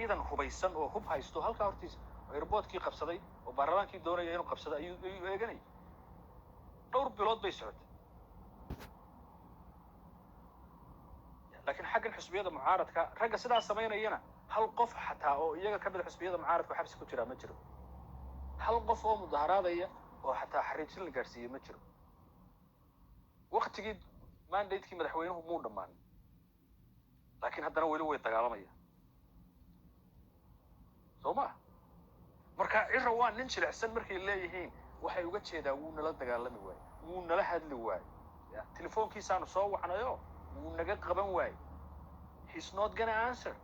Ciidan hubaysan oo hub haysto halkaa hortiisa airportkii qabsaday oo baarlamaankii doonaya inuu qabsado ayuu eeganayay. Dhowr bilood bay socotay. Laakiin xaggan xisbiyada mucaaradka, ragga sidaas samaynayana, hal qof xataa oo iyaga ka mid a xisbiyada mucaaradka xabsi ku jiraa ma jiro. Hal qof oo mudaharaadaya oo xataa xariijin la gaadhsiiyey ma jiro. Waktigii mandatekii madaxweynuhu muu dhammaanin, laakiin haddana weli way dagaalamayaan, soo ma? Marka Cira waa nin jilicsan markay leeyihiin, waxay uga jeedaa wuu nala dagaalami waaye, wuu nala hadli waaye, ya telefoonkiisaanu soo wacnayo wuu naga qaban waaye, he's not gonna answer,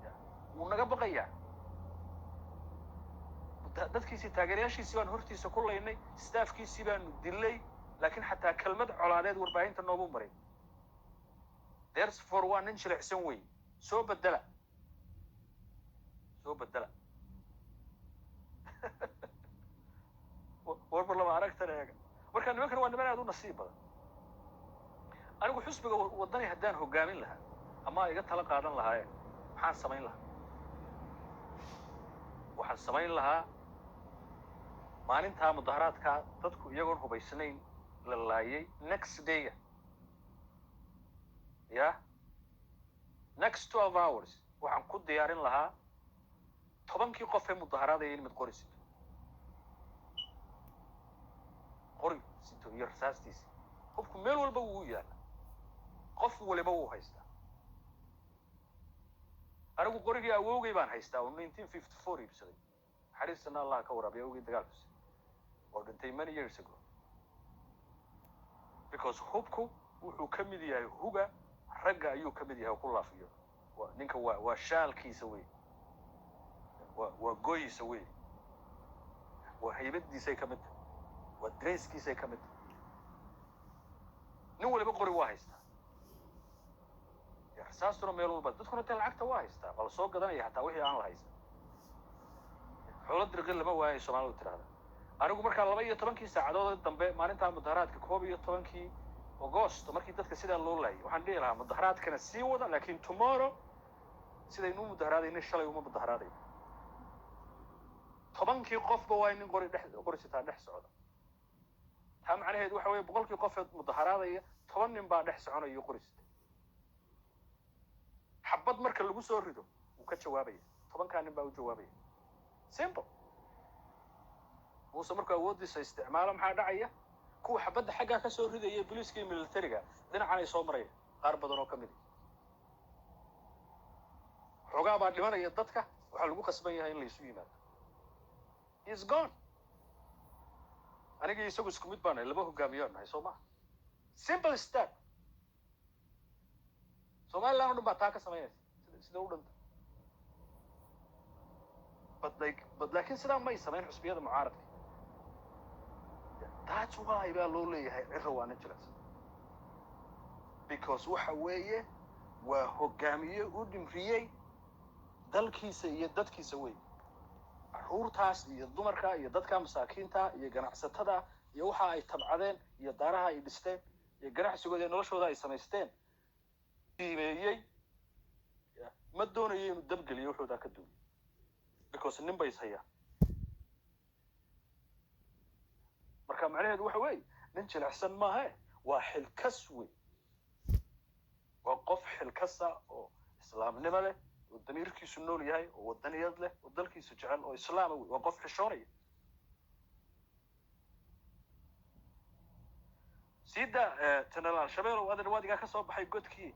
ya wuu naga baqayaa. Dadkiisii, taageerayaashiisii baan hortiisa ku laynay, staffkiisii baanu dilay, laakiin xataa kelmad colaadeed warbaahinta noogu maray. Therefore waa nin jilicsan wey. Soo bedela, soo bedela. Warba lama aragtan eega. Marka nimankan waa niman aad u nasiib badan. Anigu xusbiga Waddani haddaan hogaamin lahaa ama iga tala qaadan lahaayeen, maxaan samayn lahaa? Waxaan samayn lahaa, maalintaa mudaharaadkaa dadku iyagoon hubaysnayn la laayay, next dayga, ya next 12 hours waxaan ku diyaarin lahaa 10kii qof ee mudaharaadaya in mid qori sito, qori sito iyo rasaastiisa. Qofku meel walba wuu yaalla, qof waliba wuu haystaa. Anigu qorigii awowgay baan haystaa oo 1954 iibsaday. Naxariistana Allah ka waraabiya awowgay dagaalkiisa oo dhintay many years ago, because hubku wuxuu ka mid yahay huga ragga ayuu ka mid yahay oo ku laafiyo. Waa ninka, waa shaalkiisa wey, waa goyiisa wey, waa haybadiisay ka mid tahay, waa dreeskiisay ka mid tahay. Nin waliba qori waa haystaa, rasaastuna meel walba. Dadkuna dee lacagta waa haystaa, waa la soo gadanaya xataa wixii aan la haysan. Xoolo dirqin lama waayo, Soomaalidu tirahda. Anigu markaa 12kii saacadood dambe maalintaa mudaharaadka, 11kii Agosto, markii dadka sidaa loo laayay, waxaan dhihi lahaa mudaharaadkana sii wada, laakiin tomorrow sidaynu u mudaharaadayna shalay uma mudaharaadayno. 10kii qofba waa in nin qori dhex, qori sitaa dhex socda. Taa macnaheedu waxa weeye 100kii qofeed mudaharaadaya 10 nin baa dhex soconaya qori sita. Xabad marka lagu soo rido wuu ka jawaabaya, 10kaa nin baa u jawaabaya. Simple. Muuse markuu awooddiisa isticmaalo, maxaa dhacaya? Kuwa xabadda xaggaa ka soo ridaya, booliiska iyo militariga, dhinacan ay soo maraya qaar badan oo ka mid ah. Xoogaa baa dhimanaya dadka, waxaa lagu qasban yahay in la isu yimaado. He is gone. Aniga iyo isagu isku mid baan nahay, laba hogaamiyaan nahay, soo maha? Simple step. Somaliland oo dhan baa taa ka samaynaysa sida u dhanta. But like, but laakiin sidaa may samayn xusbiyada mucaaradka. That's why baa loo leeyahay Ciro waa nin jilicsan, because waxa weeye waa hogaamiye u dhimriyey dalkiisa iyo dadkiisa wey. Caruurtaas iyo dumarka iyo dadka masaakiinta iyo ganacsatada iyo waxa ay tabcadeen iyo daaraha ay dhisteen iyo ganacsigooda iyo noloshooda ay samaysteen qiimeeyey. Ma doonayo inuu dabgeliyo wuxuudaa ka duuliyo, because nin bay ishayaan. Marka macnaheedu waxa weeye nin jilicsan maahe, waa xilkas wey, waa qof xilkasa oo islaamnimo leh oo damiirkiisu nool yahay oo wadaniyad leh oo dalkiisu jecel oo islaama wey, waa qof xishoonaya. Siida Generaal Shabeelow, adan waadigaa ka soo baxay godkii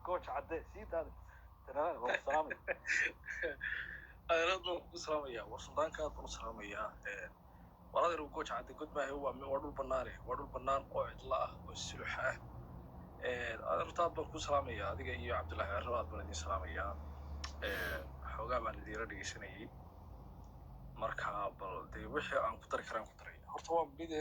Gooja Cadde. Siida adan Generaal, waa ku salaamaya. Aad baan ku salaamayaa, war suldaanka aad baan u salaamayaa. War adeer, Gooja Cadde god maahe, waa dhul bannaane, waa dhul bannaan oo cidla ah oo sulux ah. Adeer, horta aad baan ku salaamayaa adiga iyo Cabdullaahi Ciro, aad baan idin salaamayaa. Xoogaa baan idiinla dhegeysanayay, marka bal dee wixii aan ku dari karaan ku daraya. Horta waa mide